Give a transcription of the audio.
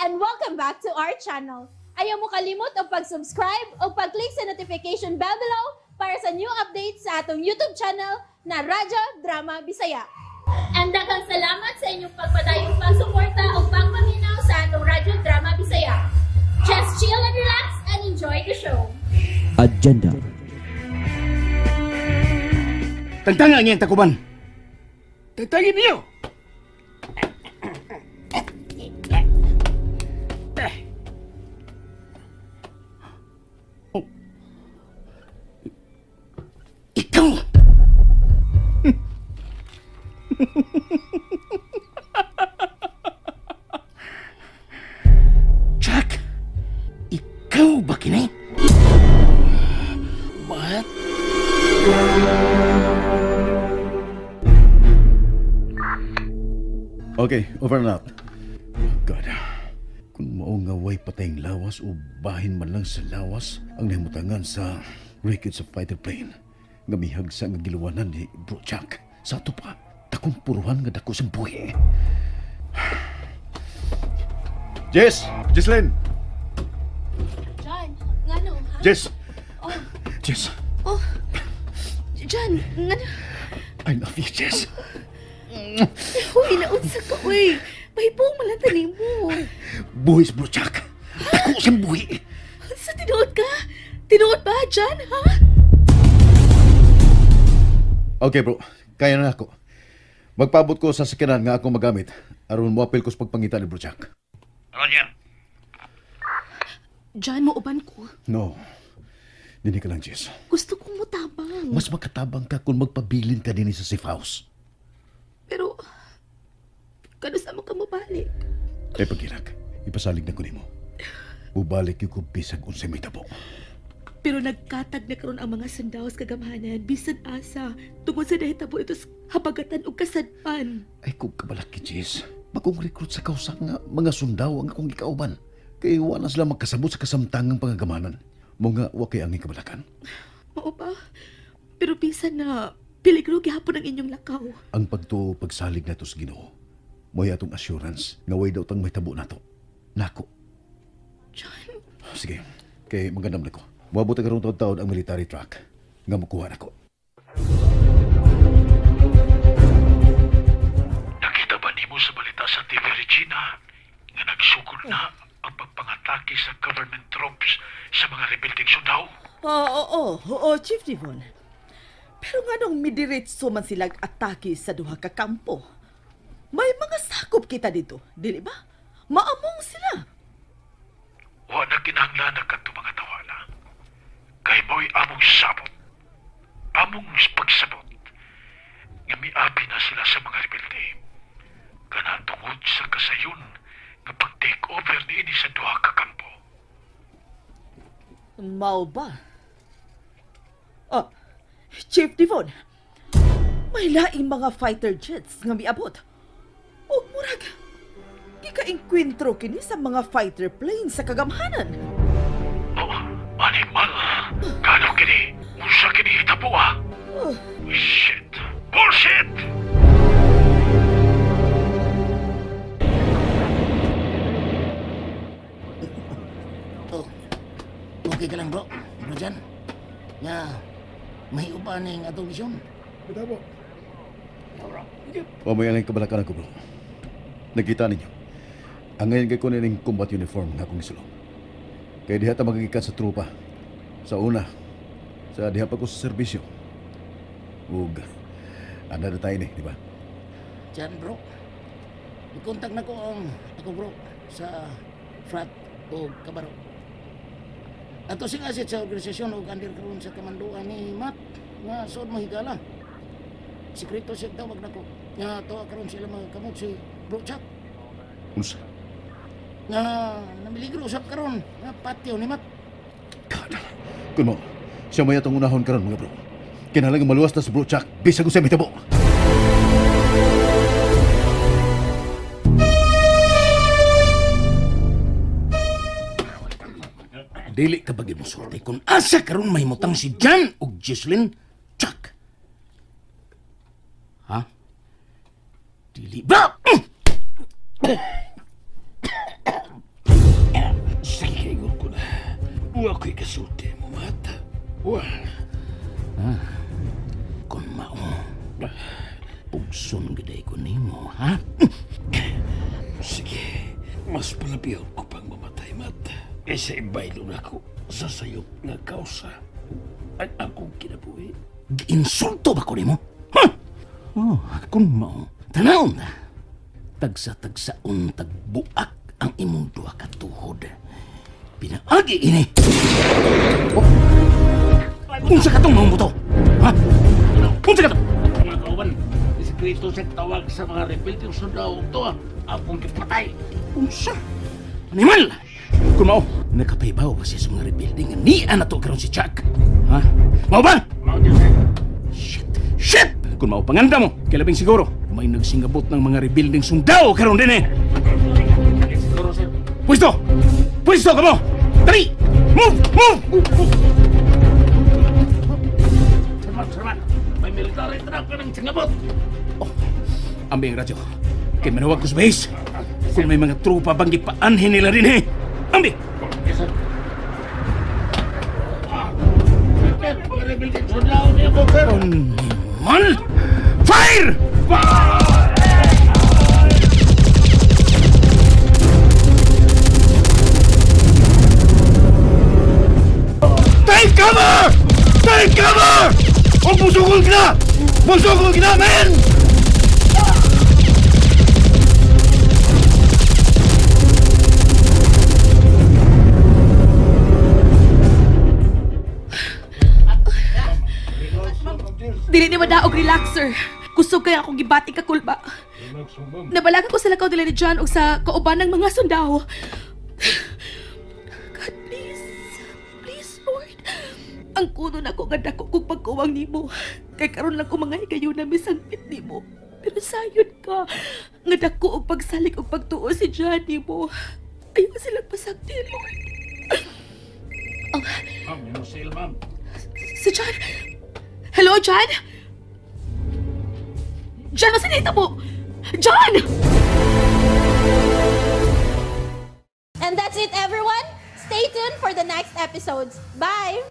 And welcome back to our channel. Ayaw mo kalimot og pag-subscribe o pag-click sa notification bell below para sa new updates sa atong YouTube channel na Radyo Drama Bisaya. And daghang salamat sa inyong pagpadayong pagsuporta o pagpaminaw sa atong Radyo Drama Bisaya. Just chill and relax and enjoy the show. Agenda. Tangtangan niya ang takuban. Tangtangin niyo! Oh. Ikaw! Jack! Ikaw ba kini? What? Okay, over and out. Oh God. Kung mao nga way patayng lawas o bahin man lang sa lawas ang nahimutangan sa wreckage sa fighter plane nga mihagsa nga giluwanan ni Bro Jack. Sa ato pa, takong puruhan nga dako sa buhi. Jess! Jesslyn! John, ngano? Ha? Jess! Oh. Jess! Oh! John, ngano? I love you, Jess. Uy, naunsa ka, uy. Mahibong malanta ni mo. Buhis, Bro Jack. Dako siyang buhi. Sa tinuod ka? Tinuod ba, John, ha? Okay, bro. Kaya na ako. Magpaabot ko sa sakyanan nga akong magamit aron moapil ko sa pagpangita ni Bro Jack. Roger. John, mauban ko. No. Dini ka lang, Jess. Gusto kong mutabang. Mas makatabang ka kung magpabilin ka din sa safe house. Pero, kano sa mo ka mabalik? Ay, pagkirak, ipasalig na ko nimo. Bubalik yung ko bisag unsay may tabo. Pero nagkatag na karon ang mga sandaos kagamhanan, bisan asa, tungod sa nahitabo ito sa habagatan o kasadpan. Ay, kung kabalaki, Jess, bagong recruit sa kausa nga mga sundaw ang akong gikauban. Kaya wala sila magkasabot sa kasamtangang pangagamanan. Mga wa kay ang kabalakan. Mao ba? Pero bisan na peligro gihapon ang inyong lakaw. Ang pagtuo pagsalig nato sa Ginoo. Mo'y atong assurance nga way daw tang may tabo nato. Nako. John. Sige, kay magandam na ko. Moabot ang karong taon-taon ang military truck nga mukuha nako. Nakita ba nimo sa balita sa TV Regina nga nagsugod na ang pagpangatake sa government troops sa mga rebeldeng sundao? Oo, Chief Devon. Pero nga nung midiretso man silang atake sa duha ka kampo, may mga sakop kita dito, dili ba? Maamong sila. Wa na kinahanglan na kadto mga tawala. Kay mo'y among sabot. Among pagsabot. Nga miabi na sila sa mga rebelde. Kana tungod sa kasayon nga pag-take over niini sa duha ka kampo. Mao ba? Oh, Chief Devon, may laing mga fighter jets nga miabot. Og murag, gikaengkwentro kini sa mga fighter planes sa kagamhanan. Oh, animal. Kano kini? Unsa kini hitabo ah? Oh. Shit. Bullshit! Oh, okay ka lang, bro. Bro Jan. Nga, may uban ning atong misyon. Bitabo. O may aling kabalakan ako, bro. Nakita ninyo. Ang ngayon kay kunin ning combat uniform nga akong isulong. Kaya diha ta magigikan sa trupa. Sa una, sa diha pa ko sa serbisyo. Ug, anda na tayo ni, di ba? Jan, bro. I-contact na ko ang ako, bro, sa frat o kabaro. Ato sing asset sa organisasyon og under karon sa kamanduan ni Matt nga suod mahigala. Sekreto siya tawag nako. Nga tuwa karon sila mga kamot si Bro Jack. Unsa? Nga namiligro usab karon nga patio ni Matt. God. Kun mo, siya may atong unahon karon mga bro. Kinahanglan maluwas ta sa Bro Jack bisag unsay mahitabo. Dili ka bagay mo sulti kung asa karon mahimutang si John ug Jesslyn Chuck. Ha? Dili ba? Wa ko'y kasulti mo, Mat. Wa. Kung mao, pugson giday ko nimo, ha? Sige, mas palabiyon ko pang mamatay, Mat. Kaysa ibaylo na ko sa sayop nga kausa ang akong kinabuhi. Giinsulto ba ko nimo? Ha? Oh, kung mao, tanawon na. Tagsa-tagsaon tagbuak ang imong duha ka tuhod. Pinaagi ini. Oh. Unsa ka tong maong buto? Ha? Unsa ka to? Mga kauban, isikreto sa tawag sa mga rebelde sundao to. Akong gipatay. Unsa? Animal! Kung mao, nakapaybaw ba siya sa mga rebelde nga niya na to karon si Chuck? Ha? Mao ba? Mao diyan, sir. Shit! Shit! Kung mao panganda mo, kay labing siguro, may nagsingabot ng mga rebuilding sundao karon din eh. Siguro, sir. Pwesto! Pwesto kamo! Dali! Move! Move! Sir Mat, Sir Mat, may military truck ka ng singabot. Oh, ambi ang radyo. Kay manawag ko sa base. Kung may mga tropa bang gipaanhin nila din eh. Ambi! Yes, sir. Ah, sir, mga rebelde sundao niya ko, sir. Animal! Fire! Take cover! Take cover! O musugol ka na! Musugol ka na, men! Dili ni madaog relaxer. Kusog kaya akong gibati ka kulba. Nabalaga ko sa lakaw nila ni John og sa kauban ng mga sundao. God, please. Please, Lord. Ang kuno na ko nga dako kong pagkuwang nimo. Kay karon lang ko mga higayuna misangpit nimo. Pero sayon ka nga dako og pagsalig og pagtuo si John nimo. Ayaw silang pasagdi, Lord. Ma'am, yung sale, ma'am. Si John! Hello, John? John, masinita mo! John! And that's it, everyone. Stay tuned for the next episodes. Bye!